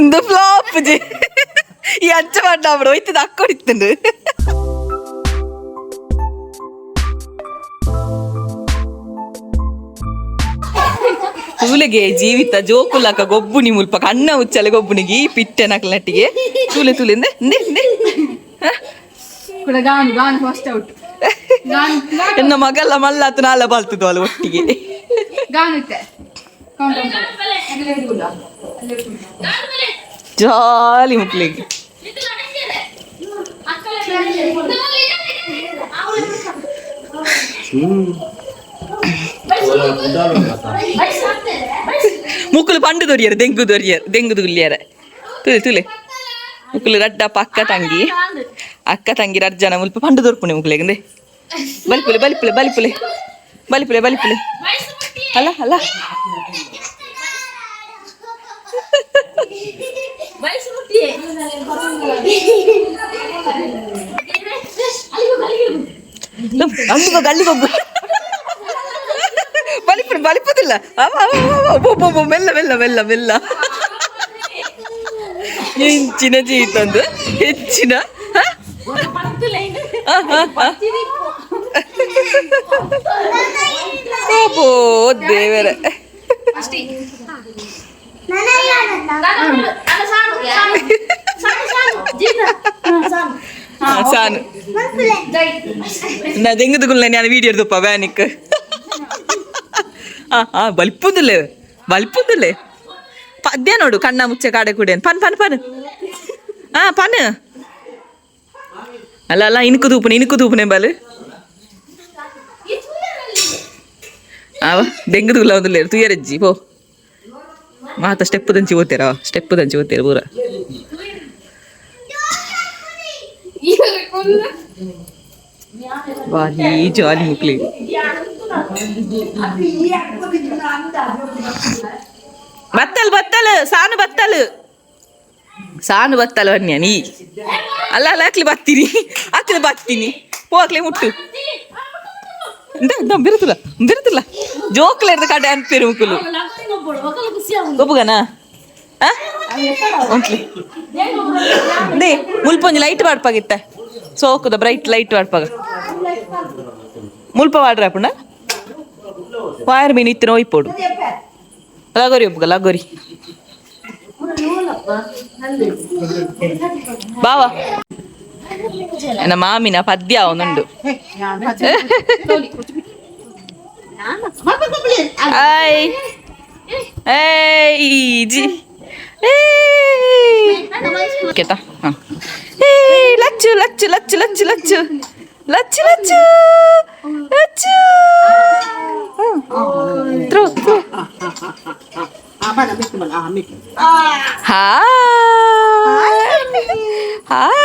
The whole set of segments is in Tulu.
ಇಂದು ಫ್ಲಾಪ್ ಜಿ. ಈ ಅಂಚ ಮಾಡ್ದ ಅವಡು ಒಯ್ತದ ಅಕ್ಕೊಡಿತ್ತುಂಡು. ತೂಲೆಗೆ ಜೀವಿತ ಜೋಕುಲಕ ಗೊಬ್ಬುನಿ ಮುಲ್ಪ ಕಣ್ಣ ಉಚ್ಚಲೆ ಗೊಬ್ಬುನಿಗೆ ಈ ಪಿಟ್ಟೆ ನಕ್ಲಟ್ಟಿಗೆ ತೂಲೆ ತೂಲೆ ಇಂದೆ ಇಂದೆ ಇಂದೆ. ಕೂಡ ಗಾನು ಗಾನು ಫಸ್ಟ್ ಔಟ್ ಗಾನು. ಎನ್ನ ಮಗಲ್ಲ ಮಲ್ಲಾತು ನಾಲ ಬಾಲ್ತದ್ದು ಅಲ್ಲ ಒಟ್ಟಿಗೆ. ಗಾನು ಇತ್ತೆ. ಜಾಲಿ ಮಕ್ಳಿಗೆ. ಮುಕ್ಕುಲು ಪಂಡು ದೊರಿಯರು ದೆಂಗು ದೊರಿಯರು ದೆಂಗು ದುಲ್ಲಿಯರ ತುಲೆ ತುಲೆ ಮುಕ್ಕುಲು ರಡ್ಡಪ್ಪ ಅಕ್ಕ ತಂಗಿ ಅಕ್ಕ ತಂಗಿ ರಡ್ಡು ಜನ ಮುಲ್ಪ ಪಂಡು ದೊರ್ಪುಣೆ ಮುಕ್ಲೆಗಂದೆ. ಬಲಿಪುಲೆ ಬಲಿಪುಲೆ ಬಲಿಪುಲೆ ಬಲಿಪುಲೆ ಬಲಿಪುಲೆ. ಅಲ್ಲ ಅಲ್ಲ, ಅಲ್ಲಿಗೋಗು ಅಲ್ಲಿಗೋಗು. ಬಲಿಪುಡು ಬಲಿಪುದಿಲ್ಲ. ಅವ ಅವ ಅವ ಅವ ಮೆಲ್ಲ ಮೆಲ್ಲ ಮೆಲ್ಲ ಮೆಲ್ಲ. ಹೆಚ್ಚಿನ ಜೀತಂದು ಹೆಚ್ಚಿನ. ಓಬೋ ದೇವರೇ. ಸಾನು ನಾ ದೆಂಗದುಗುಲ್ಲ ನಾನು ವೀಡಿಯೋ എടുത്തಪ್ಪ ವ್ಯಾನಿಕ್. ಆ ಆ ಬಲ್ಪುದಿಲ್ಲ ಬಲ್ಪುದಿಲ್ಲ. ಪದ್ಯ ನೋಡು ಕಣ್ಣ ಮುಚ್ಚೆ ಕಾಡೆ ಕುಡೆ ಪನ್ ಪನ್ ಪನ್. ಆ ಪನ್ ಅಲ್ಲ ಅಲ್ಲ ಇನ್ಕು ತೂಪುನೆ ಇನ್ಕು ತೂಪುನೆ ಬಲ್ ಆವ ದೆಂಗದುಗುಲ್ಲ ಒಂದುಲ್ಲೇರು ತುಯರಜ್ಜಿ ಪೋ ಮಾತ ಸ್ಟೆಪ್ ದಂಚಿ ಓದ್ತೀರ ಸ್ಟೆಪ್ ದಂಚಿ ಓದ್ತೀರ ಪೂರ. ಭಾರಿ ಜಾಲಿ ಮುಕ್ಲಿ. ಬತ್ತಲ್ ಬತ್ತಲ್ ಸಾನು ಬತ್ತಲ್ ಸಾನು ಬತ್ತಲ್ ಅನ್ಯ ನೀ ಅಲ್ಲ ಅಲ್ಲ ಅಕ್ಲಿ ಬತ್ತೀನಿ ಅಕ್ಲಿ ಬತ್ತೀನಿ ಪೋ ಅಕ್ಲಿ ಮುಟ್ಟು ಇಂದ ಬಿರುತ್ತಿಲ್ಲ ಬಿರುತ್ತಿಲ್ಲ ಜೋಕ್ಲ ಇರ್ದ ಕಡೆ ಅನ್ಪೇರು ಮುಕ್ಕುಲು ಒಪ್ಪುಗನ ಉಂಟ್ಲಿ they ಮುಲ್ಪೊಂಜಿ ಲೈಟ್ ವಾಡ್ಪಾಗಿತ್ತ ಸೋಕುದ ಬ್ರೈಟ್ ಲೈಟ್ ವಾಡ್ಪಾಗ ಮುಲ್ಪ ವಾಡ್ರ ಅಪ್ಪುಂಡ ವಾಯರ್ ಮೀನು ಇತ್ತಿನ ಒಯ್ಪೋಡು ಲಗೋರಿ ಒಪ್ಪುಗ ಲಗೋರಿ ಬಾವಾ ನನ್ನ ಮಾಮಿನ ಪದ್ಯ ಒಂದುಂಡು. ಹಾಯ್ ಏಯ್ ಜಿ ಏಯ್ ಕೇತಾ. ಹಾಂ ಏಯ್ Lachchu Lachchu Lachchu Lachchu Lachchu Lachchu Lachchu Lachchu. Throw throw. Hi hi.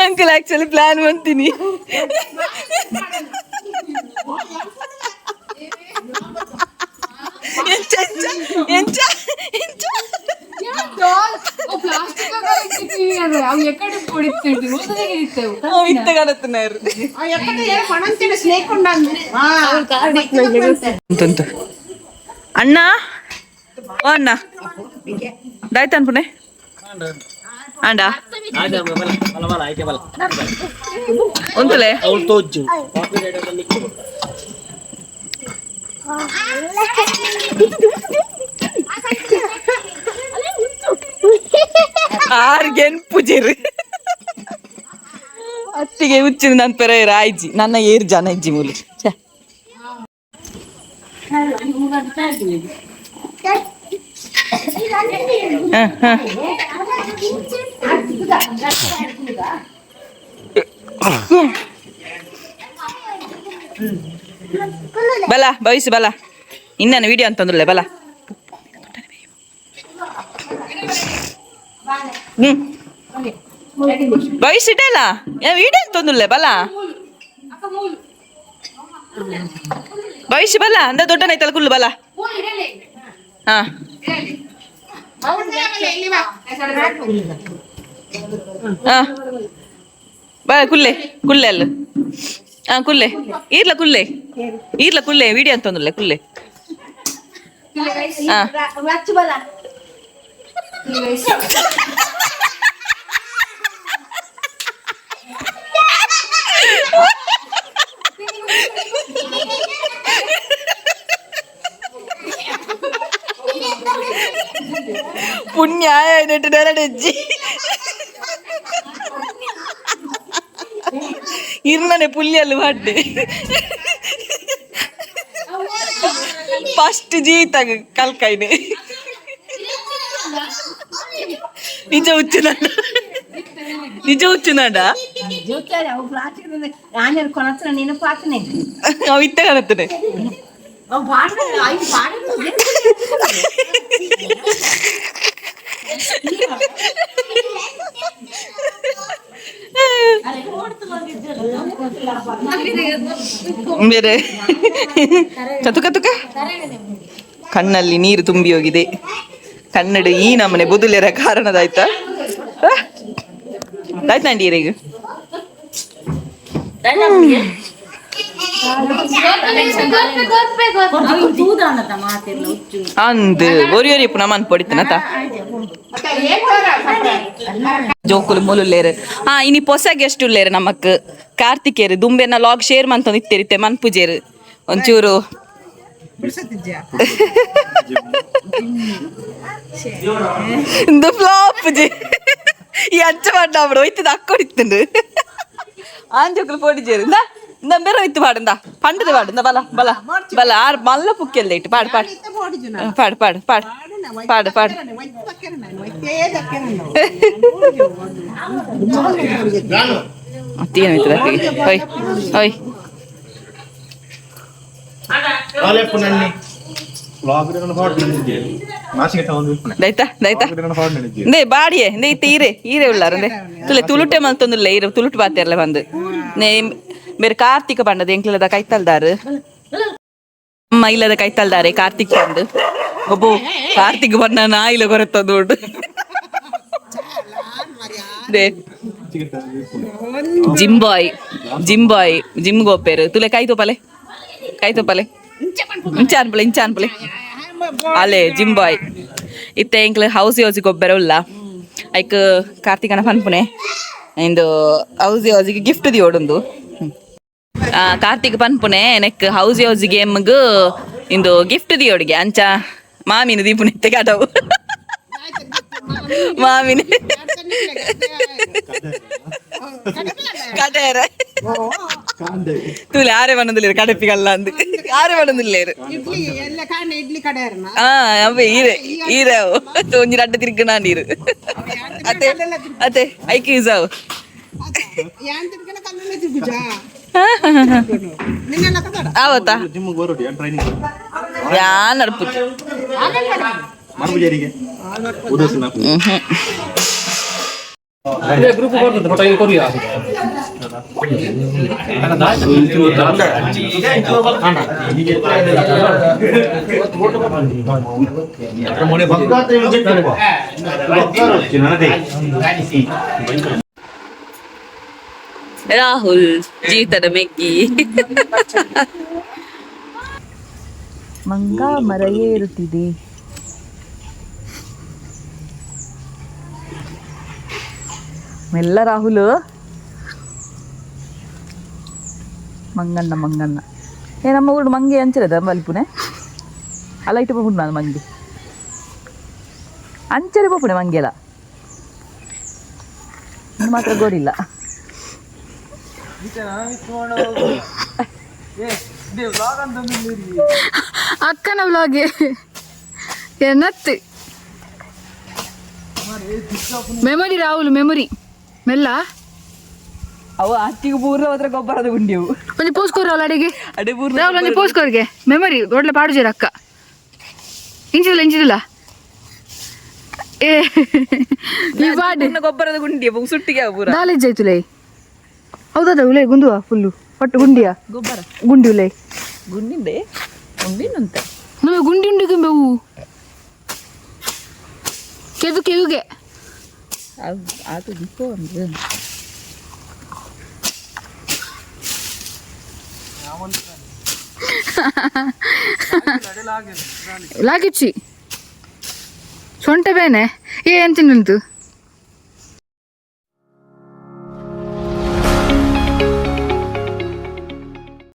Uncle actually plan ಮಾಡ್ತೀನಿ. ಎಂಚ ಎಂಚ ಎಂಚ ಎಂಚ. ಅವು ಎಕ್ಕಡೆ పొడిస్తుండు ಇತ್ತ ಕಾಣುತ್ತಿన్నారు. ಉಂಟುಂಟು ಅಣ್ಣ ಓ ಅಣ್ಣ ದಾಯ್ತ ಅನ್ಪುಣೆ ಅಂಡ ಉಂತುಲೆ. ಆರ್ಗೆನ್ ಪೂಜೆರು ಅತ್ತಿಗೆ ಹುಚ್ಚಿನ ನನ್ನ ಪೆರ ಆಯ್ಜಿ ನನ್ನ ಏರ್ ಜನ ಇಜ್ಜಿ ಮೂಲಿ ಛೆ. ಹ, ಹ. ಬಲ ಭವಿಷ್ಯ ಬಲ ಇನ್ನೇನು ವಿಡಿಯೋ ಅಂತಂದ್ರಲ್ಲ ಬಲ. ಹ್ಮ್ ಭವಿಷ್ಯ ಇಡಲ್ಲ ವಿಡಿಯೋ ಅಂತಂದ್ರಲ್ಲ ಬಲ ಭವಿಷ್ಯ ಬಲ ಅಂದ ದೊಡ್ಡನೈತಲ್ಲ ಕುಲ್ಲು ಬಲ. ಹಾ ಹಾ ಬಾ ಕುಲ್ಲೆ ಕುಲ್ಲೆ ಅಲ್ಲ ಹಾ ಕುಲ್ಲೆ ಈರ್ಲ ಕುಲ್ಲೆ ಈರ್ಲ ಕುಲ್ಲೆ ವಿಡಿಯೋ ಅಂತಂದ್ರಲ್ಲ ಕುಲ್ಲೆ. ಹಾ ಪುಣ್ಯ ನೆಟ್ಟು ನೆರಡೆಜ್ಜಿ ಇರ್ನನೆ ಪುಲ್ಯಲ್ಲಿ ಪಾಡ್ಡೆ ಫಸ್ಟ್ ಜೀತಾಗ ಕಲ್ಕೈನೆ ನಿಜ ಹುಚ್ಚುನಾಡ ನಿಜ ಹುಚ್ಚುನಾಡ. ಅವು ಇತ್ತ ಕಾಣುತ್ತದೆ. ಬೇರೆ ತುಕ ತುಕ ಕಣ್ಣಲ್ಲಿ ನೀರು ತುಂಬಿ ಹೋಗಿದೆ. ಕನ್ನಡ ಈ ನಮ್ಮನೆ ಬುದುಲೆರ ಕಾರಣದಾಯ್ತಾ ಆಯ್ತಾ ಈಗ. ಅಂದ್ ಒರಿ ಒರಿ ನಮನ್ ಪೊಡಿತನತ ಜೋಕುಲು ಮುಲುಲ್ಲೇರು. ಹಾ ಇನಿ ಪೊಸ ಗೆಸ್ಟ್ ಉಲ್ಲೇರು ನಮಕ್ ಕಾರ್ತಿಕೇರು ದುಂಬೆನ ಲಾಗ್ ಶೇರ್ ಮಂತೊಂದು ಇತ್ತೇರಿತ್ತೆ ಮನ್ಪುಜೇರು ಒಂಚೂರು ಇಂದು ಫ್ಲಾಪ್ ಜಿ ಈ ಅಚ್ಚ ಪಾಡ ಅವಡು ಒಯ್ತದ ಅಕ್ಕೊಡಿತ್ತುಂಡು ಆಂಜೋಕುಲು ಪೊಡಿಜೇರು ಇಂದ ಇಂದ ಬೇರೆ ಒಯ್ತು ಪಾಡುಂದ ಪಂಡದ ಪಾಡುಂದ ಬಲ ಬಲ ಬಲ ಆರ್ ಮಲ್ಲ ಪುಕ್ಕೆಲ್ಲ ಇಟ್ಟು ಪಾಡು ಪಾಡು ಪಾಡು ಪಾಡು ಪಾಡು ಪಾಡು ಪಾಡು ಅತ್ತೇನಾಯ್ತದ ಓಯ್ ಓಯ್ ದೈತಾ ದೈತಾ ನೇ ಬಾಡಿಯೇ ನೇ ಇತ್ತೆ ಈರೆ ಈರೆ ಉಳ್ಳಾರ ತುಲೆ ತುಳುಟೆ ಮಲ್ತೊಂದುಲ್ಲ ಈರೆ ತುಳುಟು ಬಾತೆರ್ಲ ಬಂದು ನೇ ಬೇರೆ ಕಾರ್ತಿಕ ಪಂಡದ ಎಂಕ್ಲದ ಕೈತಲ್ದಾರು ಅಮ್ಮ ಇಲ್ಲದ ಕೈತಲ್ದಾರೆ ಕಾರ್ತಿಕ್ ಬಂದು ಒಬ್ಬ ಕಾರ್ತಿಕ್ ಬಣ್ಣ ನಾಯಿಲ ಕೊರತ್ತದು ಉಂಟು. Gym boy gym boy gym ಗೋಪೇರು ತುಲೆ ಕೈ ತೋಪಲೆ ಕೈ ತೋಪಲೆ ಇಂಚ ಅನ್ಪಲೆ ಇಂಚ ಅನ್ಪಲೆ ಅಲೆ ಜಿಮ್ ಬಾಯ್ ಇತ್ತೆ ಎಂಕ್ಲ ಹೌಸ್ ಯೋಜಿ ಗೊಬ್ಬರ ಉಲ್ಲ ಐಕ್ ಕಾರ್ತಿಕನ ಪನ್ಪುನೆ ಇಂದು ಹೌಸ್ ಯೋಜಿಗೆ ಗಿಫ್ಟ್ ದಿಯೋಡುಂದು. ಕಾರ್ತಿಕ್ ಪನ್ಪುನೆ ನೆಕ್ ಹೌಸ್ ಯೋಜಿ ಗೇಮ್ಗ್ ಇಂದು ಗಿಫ್ಟ್ ದಿಯೋಡಿಗೆ ಅಂಚ ಮಾಮಿನ ದೀಪುನೆ ಇತ್ತೆ ಕಟವು ಮಾಮಿನ ಕಟೇರ ತುಲೆ ಆರೆ ಬಣ್ಣದಿಲ್ಲೇರು ಕಡಪಿಗಲ್ಲ ಅಂದು ಆರೆ ಬಣ್ಣದಿಲ್ಲೇರು ಆ ಅವೇ ಈರೆ ಈರೆ ಒಂಜಿ ರಡ್ಡ ತಿರ್ಗಣ ನೀರು ಅತ್ತೆ ಅತ್ತೆ ಐಕ್ ಯೂಸ್ ಅವು ಆವತ್ತಾ ಯಾ ನಡ್ಪು. ರಾಹುಲ್ ಜೀತದ ಮೆಗ್ಗಿ ಮಂಗ ಮರ ಏರುತ್ತಿದೆ. ಮೆಲ್ಲ ರಾಹುಲ್ ಮಂಗಣ್ಣ ಮಂಗಣ್ಣ ಏ ನಮ್ಮ ಊರು ಮಂಗೆ ಅಂಚರದ ಮಲ್ಪುನೆ ಅಲ್ಲ ಇಟ್ಟು ಪೋಪುಂಡು ನಾನು ಮಂಗೆ ಅಂಚರೆ ಪೋಪುಣೆ ಮಂಗೆಲ ಮಾತ್ರ ಗೋಡಿಲ್ಲ. ಅಕ್ಕನ ವ್ಲಾಗ್ ಏನತ್ತು ಮೆಮೊರಿ ರಾಹುಲ್ ಮೆಮೊರಿ ಮೆಲ್ಲ ಅವು ಅಕ್ಕಿಗೆ ಪೂರ್ವ ಮಾತ್ರ ಗೊಬ್ಬರದ ಗುಂಡಿವು ಒಂಜಿ ಪೋಸ್ಕೋರ್ ರಾಹುಲ್ ಅಡಿಗೆ. ಅಡೆ ಪೂರ್ವ ರಾಹುಲ್ ಒಂಜಿ ಪೋಸ್ಕೋರ್ಗೆ ಮೆಮೊರಿ ಒಡ್ಲೆ ಪಾಡುಜೇರು ಅಕ್ಕ ಇಂಚಿದಿಲ್ಲ ಇಂಚಿದಿಲ್ಲ ಏ ಈ ಪಾಡು ಗೊಬ್ಬರದ ಗುಂಡಿ ಸುಟ್ಟಿಗೆ ಅವು ಪೂರ ದಾಲೇಜ್ ಆಯ್ತುಲೇ ಹೌದಾ ಉಲೇ ಗುಂದುವ ಫುಲ್ಲು ಒಟ್ಟು ಗುಂಡಿಯಾ ಗೊಬ್ಬರ ಗುಂಡಿ ಉಲೇ ಗುಂಡಿಂದೆ ಗುಂಡಿನಂತೆ ನಮ್ಮ ಗುಂಡಿ ಉಂಡು ಗುಂಬೆವು ಕೆದು ಕೆದುಗೆ ಅದು ಅದು ದೀಪ ಒಂದು. ಲಾಗಿಚ್ಚಿ ಸೊಂಟ ಬೇನೆ. ಏ, ಎಂಚಿನ?